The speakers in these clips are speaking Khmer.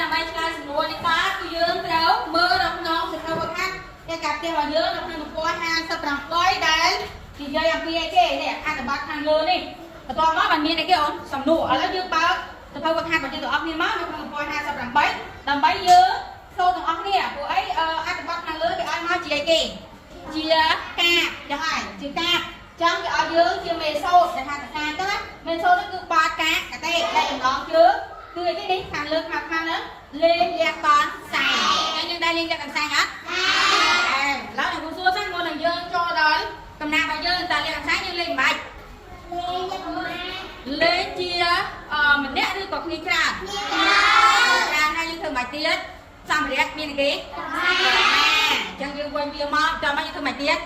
ដើម្បីឆ្លើយសំណួរនេះតើគឺយើងត្រូវមើលនៅក្នុងសៀវភៅហ្វឹកហាត់គេកាត់ផ្ទះរបស់យើងនៅក្នុងទំព័រ58ដែលនិយាយអំពីអីគេនេះអត្ថបទខាងលើនេះបន្ទាប់មកបានមានអីគេអូនសំណួរឥឡូវយើងបើកសៀវភៅហ្វឹកហាត់របស់យើងទាំងអស់គ្នាមកនៅក្នុងទំព័រ58ដើម្បីយើងសូត្រទាំងអស់គ្នាពួកអីអត្ថបទខាងលើគេឲ្យមកជាអីគេជាកាបចឹងហើយជាកាបចឹងគេឲ្យយើងជាមេសូត្រដែលថាតកាទៅណាមេសូត្រនេះគឺបាតកាកតេដែលចំណងជើងគឺអីគេនេះខាងលើខាងខាងហ្នឹងលេងលះកនសែងតែយើងដែរលេងលះកន្សែងអត់ដែរឥឡូវអ្នកគ្រូសួរសិនមុននឹងយើងចូលដល់កំណារបស់យើងតើលះកន្សែងយើងលេងមិនបាច់លេងជាម្នាក់ឬក៏គ្នាច្រើនច្រើនហើយយើងធ្វើមិនទៀតសម្ភារៈមានគេអញ្ចឹងយើងវិញវាមកចាំមកយើងធ្វើមិនទៀត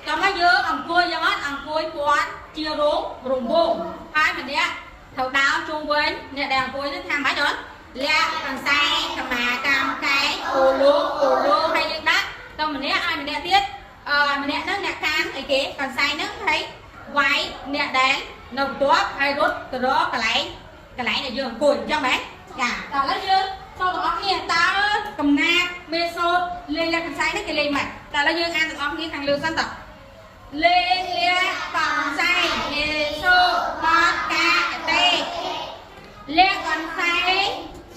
ចាំមកយើងអង្គុយយ៉ាងអត់អង្គុយពាត់ជារោងរង្វង់ហើយម្នាក់ត្រូវដើរជុំវិញអ្នកដែលអង្គុយហ្នឹងថាម៉េចអត់លាក់កន្សែងកម្មាកម្មកែងអូលូអូលូហើយយើងដាក់ទៅម្នាក់ឲ្យម្នាក់ទៀតអឺម្នាក់ហ្នឹងអ្នកកាន់អីគេកន្សែងហ្នឹងហើយវាយអ្នកដែលនៅបន្ទាប់ហើយរត់ទៅរកកន្លែងកន្លែងដែលយើងអង្គុយអញ្ចឹងមែនចាតើឥឡូវយើងចូលទាំងអស់គ្នាតើកំណាចមេសូត្រលេងលាក់កន្សែងនេះគេលេងម៉េចតើឥឡូវយើងអានទាំងអស់គ្នាខាងលើសិនតើលេងលាក់កន្សែងមេសូត្របត់កាកតេលាក់កន្សែង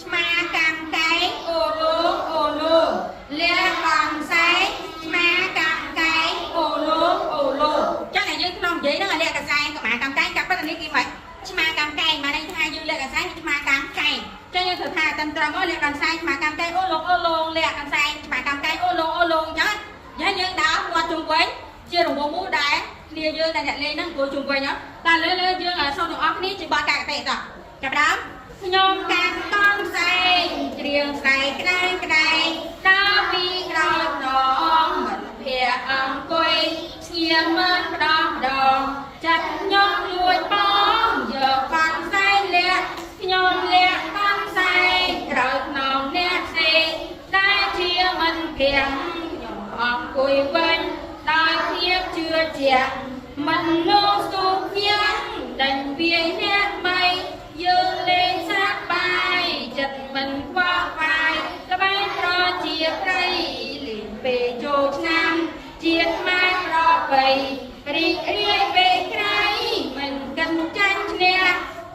ឆ្មាកម្មកែងអូលូអូលូលាក់កន្សែងឆ្មាកម្មកែងអូលូអូលូចឹងតែយើងក្នុងនិយាយហ្នឹងលាក់កន្សែងកម្មាកម្មកែងកាប់ប៉ុន្តែនេះគេមិនឆ្មាកម្មកែងមកន័យថាយើងលាក់កន្សែងឆ្មាកម្មកែងចឹងយើងត្រូវថាត្រឹមត្រូវមកលាក់កន្សែងឆ្មាកម្មកែងអូលងអូលងលាក់កន្សែងឆ្មាកម្មកែងអូលងអូលងចឹងយ៉ាងយើងដើរវត្តជុំវិញជារង្វង់មូលដែរគ្នាយើងដែលអ្នកលេងហ្នឹងអង្គុយជុំវិញហ៎តែលើលើយើងសូមទាំងអស់គ្នាជាបទកាកតេតោះចាប់ដើមខ្ញុំកាន់កង់សែងច្រៀងស្រែកក្ដែងក្ដែងដើរពីក្រោយខ្នងមិត្តភ័ក្ដិអង្គុយស្ងៀមមិនម្ដងម្ដងចាត់ខ្ញុំលួចបងយកកង់សែងលាក់ខ្ញុំលាក់កង់សែងក្រោយខ្នងអ្នកផ្សេងតែជាមិនភ័ក្ដិខ្ញុំអង្គុយវិញដោយភាពជឿជាក់មិនលោកស្ទុះញ៉ាំដេញវាយអ្នកមីយើងលេងសាក់បាយចិត្តមិនខ្វល់ខ្វាយល្បែងប្រជាប្រិយលេងពេលចូលឆ្នាំជាតិខ្មែរប្របីរីករាយពេលក្រៃមិនកិនចាញ់ឈ្នះ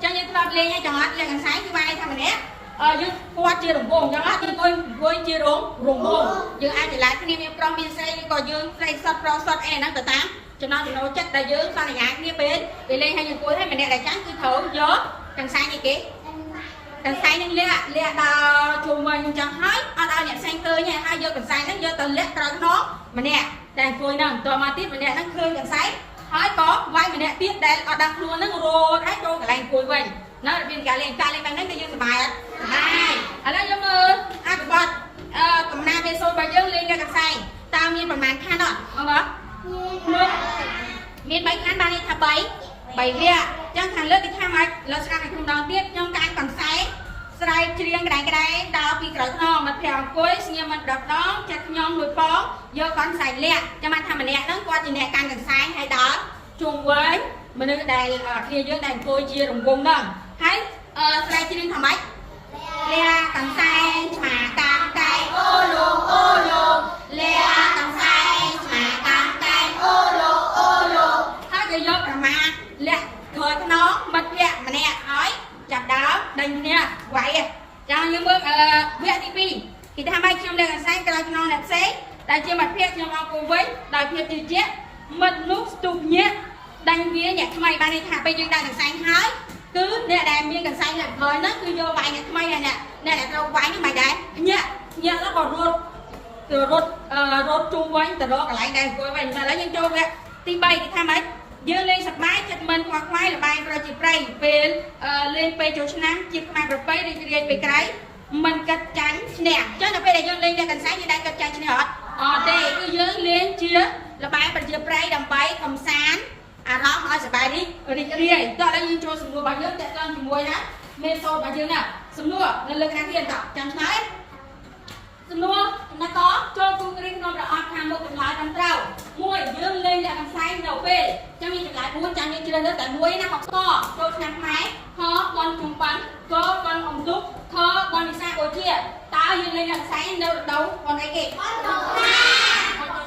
ចឹងយើងធ្លាប់លេងឲ្យចង្អត់លេងកន្សែងគឺវាយថាម្នាក់អឺយើងគាត់ជារង្វង់ចឹងហ៎យើងអង្គុយអង្គុយជារងរង្វង់យើងអាចចម្លែកគ្នាមានប្រុសមានស្រីឬក៏យើងស្រីសុតប្រុសសុតអីហ្នឹងទៅតាមចំណង់ចំណូលចិត្តដែលយើងសន្យាគ្នាពេលពេលលេងឲ្យយើងអង្គុយឲ្យម្នាក់ដែលចាញ់គឺត្រូវយកកន្សែងអីគេកន្សែងនឹងលាក់លាក់ដល់ជុំវិញចឹងហើយអត់ឲ្យអ្នកផ្សេងឃើញទេហើយយកកន្សែងហ្នឹងយកទៅលាក់ក្រោយខ្នងម្នាក់តែអង្គុយហ្នឹងតមកទៀតម្នាក់ហ្នឹងឃើញកន្សែងហើយក៏វាយម្នាក់ទៀតដែលអត់ដឹងខ្លួនហ្នឹងរត់ហើយចូលកន្លែងអង្គុយវិញណារបៀបការលេងការលេងបែបហ្នឹងគឺយើងសប្បាយអត់សប្បាយឥឡូវយើងមើលអត្ថបទអឺកំណាមេសូត្ររបស់យើងលេងនៅកន្សែងតើមានប្រមាណខណ្ឌអត់បងបងមាន3ខណ្ឌបានន័យថា3 3វគ្គអញ្ចឹងខាងលើគេថាមកលើស្រាប់ឲ្យខ្ញុំដងទៀតខ្ញុំកាន់កន្សែងស្រែកច្រៀងក្តែងក្តែងដើរពីក្រោយខ្នងមិត្តភក្តិអង្គុយស្ងៀមមិនដប់ដងចិត្តខ្ញុំមួយប៉ងយកកន្សែងលាក់ចាំបានថាម្នាក់ហ្នឹងគាត់ជាអ្នកកាន់កន្សែងហើយដើរជុំវិញមនុស្សដែលគ្នាយើងដែលអង្គុយជារង្វង់ហ្នឹងហើយស្រែកច្រៀងថាម៉េចលាក់កន្សែងឆ្មាតាមកែងអូលូអូលូលាក់កន្សែងឆ្មាតាមកែងអូលូអូលូហើយក៏យកប្រមាលាក់ក្រោយខ្នងមិត្តភក្តិម្នាក់ហើយចាប់ដើមដេញគ្នាវាយចាំយើងមើលអឺវគ្គទី2គេថាម៉េចខ្ញុំលាក់កន្សែងក្រោយខ្នងអ្នកផ្សេងដែលជាមិត្តភក្តិខ្ញុំអង្គវិញដោយភាពជឿជាក់មិត្តនោះស្ទុះញាក់ដាញ់វាអ្នកថ្មីបានន័យថាពេលយើងដាក់កន្សែងហើយគឺអ្នកដែលមានកន្សែងអ្នកក្រោយហ្នឹងគឺយកវាយអ្នកថ្មីហើយអ្នកអ្នកដែលត្រូវវាយហ្នឹងមិនដែរញាក់ញាក់แล้วក៏រត់ទៅរត់រត់ជុំវិញទៅរកកន្លែងដែលអង្គុយវិញឥឡូវយើងចូលវគ្គទី3គេថាម៉េចយើងលេងសប្បាយចិត្តមិនខ្វល់ខ្វាយល្បែងប្រជាប្រិយពេលលេងពេលចូលឆ្នាំជាតិខ្មែរប្រពៃរីករាយពេលក្រៃមិនគិតចាញ់ឈ្នះអញ្ចឹងដល់ពេលដែលយើងលេងអ្នកកន្សែងយើងដែរគិតចាញ់ឈ្នះអត់អត់ទេគឺយើងលេងជាល្បែងប្រជាប្រិយដើម្បីកំសាន្តអារម្មណ៍ឲ្យសប្បាយរីករីករាយតោះឥឡូវយើងចូលសំណួររបស់យើងតាក់ទងជាមួយណាមេសូត្ររបស់យើងណាសំណួរនៅលើកណាទៀតតោះចាំឆ្លើយសំណួរចំណុចកចូលគូគ្រីក្នុងប្រអប់ខាងមុខចម្លើយត្រឹមត្រូវមួយយើងលេងលាក់កន្សែងនៅពេលចាំមានចម្លើយ4ចាំយើងជ្រើសរើសតែមួយណាហកកចូលឆ្នាំខ្មែរខបនជុំបានកបនអុំទុកខប ជាតើយើងលេងលាក់កន្សែងនៅរដូវបុណ្យអីគេបុណ្យចូល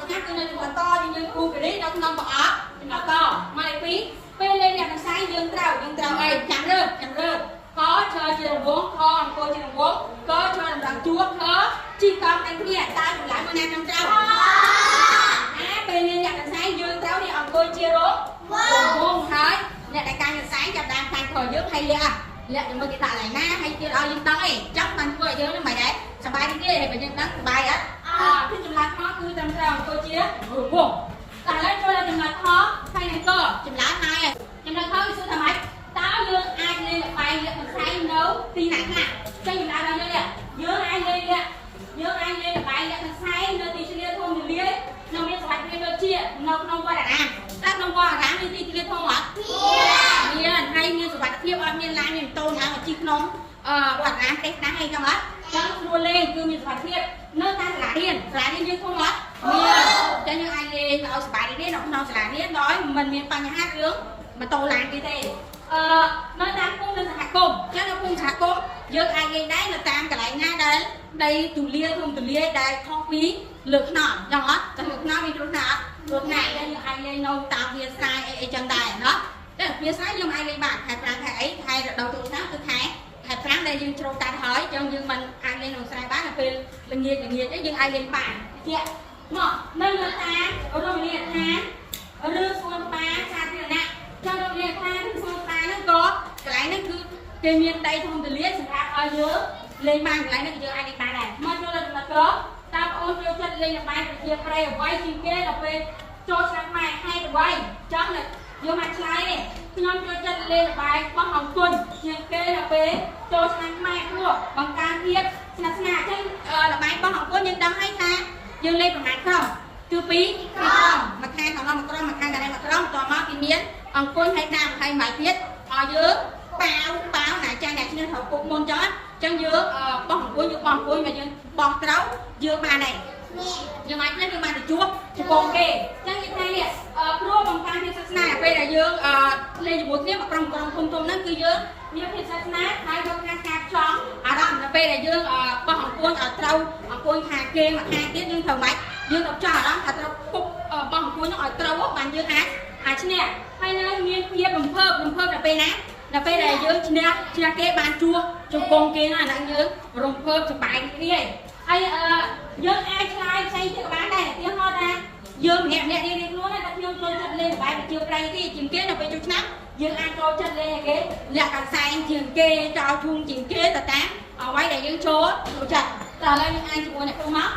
ឆ្នាំគឺនៅចំណុចតយើងគូគិរីនៅក្នុងប្រអប់ចំណុចតមកលេខ2ពេលលេងលាក់កន្សែងយើងត្រូវអីចាំរើចាំរើកឈរជារង្វង់ខអង្គុយជារង្វង់កឈរតម្រង់ជួរខជីកង់ទាំងគ្នាតើចម្លើយមួយណាត្រឹមត្រូវអាពេលលេងលាក់កន្សែងយើងត្រូវនេះអង្គុយជារង្វង់ហើយអ្នកដែលកាន់កន្សែងចាប់ដើមខាងក្រោយយើងហើយលាក់លាក់ជាមួយគេដាក់កន្លែងណាហើយទៀតឲ្យយើងដឹងអីចាំបានធ្វើឲ្យយើងនឹងមិនដែរសប្បាយរីករាយហើយបើយើងដឹងសប្បាយអត់អត់គឺចម្លើយខគឺត្រឹមត្រូវអង្គុយជារង្វង់តែឥឡូវចូលដល់ចម្លើយខហើយនឹងកចម្លើយហើយចម្លើយខគឺសួរថាម៉េចតើយើងអាចលេងល្បែងលាក់កន្សែងនៅទីណាខ្លះចឹងចម្លើយរបស់យើងនេះយើងអាចលេងលាក់យើងអាចលេងល្បែងលាក់កន្សែងនៅទីធ្លាធំទូលាយនៅមានសុវត្ថិភាពដូចជានៅក្នុងវត្តអារាមតើក្នុងវត្តអារាមមានទីធ្លាធំអត់មានហើយមានសុវត្ថិភាពអត់មានឡានមានម៉ូតូឡើងមកជិះក្នុងអឺវត្តអារាមផ្ទះណាស់អីចឹងអត់ចឹងស្រួលលេងគឺមានសុវត្ថិភាពនៅតាមសាលារៀនសាលារៀនយើងធំអត់មានចឹងយើងអាចលេងឲ្យសប្បាយរីករាយនៅក្នុងសាលារៀនដោយមិនមានបញ្ហារឿងម៉ូតូឡានគេទេអឺនៅតាមភូមិនិងសហគមន៍ចឹងនៅភូមិសហគមន៍យើងអាចលេងដែរនៅតាមកន្លែងណាដែលដីទូលាយធំទូលាយដែលខុសពីលើខ្នល់ចឹងអត់តែលើខ្នល់មានគ្រោះថ្នាក់អត់គ្រោះថ្នាក់ចឹងយើងអាចលេងនៅតាមវាលស្រែអីអីចឹងដែរណោះតែវាលស្រែយើងអាចលេងបានខែប្រាំងខែអីខែរដូវចូលឆ្នាំគឺខែខែប្រាំងដែលយើងជ្រោកកាត់ហើយចឹងយើងមិនអាចលេងក្នុងស្រែបានដល់ពេលល្ងាចល្ងាចអីយើងអាចលេងបានជាមកនៅលើតាមរមណីយដ្ឋានឬសួនច្បារសាធារណៈចឹងរមណីយដ្ឋានឬសួនច្បារហ្នឹងក៏កន្លែងហ្នឹងគឺគេមានដីធំទូលាយសម្រាប់ឲ្យយើងលេងបានកន្លែងហ្នឹងយើងអាចលេងបានដែរមកចូលដល់ចំណុចក្រតើបងអូនចូលចិត្តលេងល្បែងប្រជាប្រិយអ្វីជាងគេដល់ពេលចូលឆ្នាំខ្មែរហេតុអ្វីចឹងយើងមកឆ្លើយនេះខ្ញុំចូលចិត្តលេងល្បែងបោះអង្គុញជាងគេដល់ពេលចូលឆ្នាំខ្មែរព្រោះបង្កើនភាពស្និទ្ធស្នាលចឹងល្បែងបោះអង្គុញយើងដឹងហើយថាយើងលេងប្រមាណក្រុមគឺពីរក្រុមមួយខាងខាងនោះមួយក្រុមមួយខាងខាងនេះមួយក្រុមតមកគេមានអង្គុញហើយដាំហើយមួយទៀតឲ្យយើងប៉ាវប៉ាវណាចាញ់អ្នកឈ្នះត្រូវពុកមុនចឹងចឹងយើងបោះអង្គុញយើងបោះអង្គុញមកយើងបោះត្រូវយើងបានហើយយើងអាចនេះយើងបានទៅជួបជង្គង់គេចឹងនិយាយថានេះព្រោះបង្កើនភាពស្និទ្ធស្នាលពេលដែលយើងលេងជាមួយគ្នាមកក្រុមក្រុមធំធំហ្នឹងគឺយើងមានភាពស្និទ្ធស្នាលហើយយកខាងការចង់អារម្មណ៍ដល់ពេលដែលយើងបោះអង្គុញឲ្យត្រូវអង្គុញខាងគេមកខាងទៀតយើងត្រូវម៉េចយើងត្រូវចង់អារម្មណ៍ថាត្រូវពុកបោះអង្គុញហ្នឹងឲ្យត្រូវបានយើងអាចអាចឈ្នះហើយនៅមានភាពរំភើបរំភើបដល់ពេលណាដល់ពេលដែលយើងឈ្នះឈ្នះគេបានជួជង្គង់គេណាហ្នឹងយើងរំភើបសប្បាយរីករាយហើយអឺយើងអាចឆ្លើយផ្សេងទៀតក៏បានដែរឧទាហរណ៍ថាយើងម្នាក់ម្នាក់រៀងៗខ្លួនណាតែខ្ញុំចូលចិត្តលេងល្បែងប្រជាប្រិយទេជាងគេដល់ពេលចូលឆ្នាំយើងអាចចូលចិត្តលេងឲ្យគេលាក់កន្សែងជាងគេចោលឈូងជាងគេទៅតាមអ្វីដែលយើងចូលចូលចិត្តតែឥឡូវយើងអាចជាមួយអ្នកគ្រូមក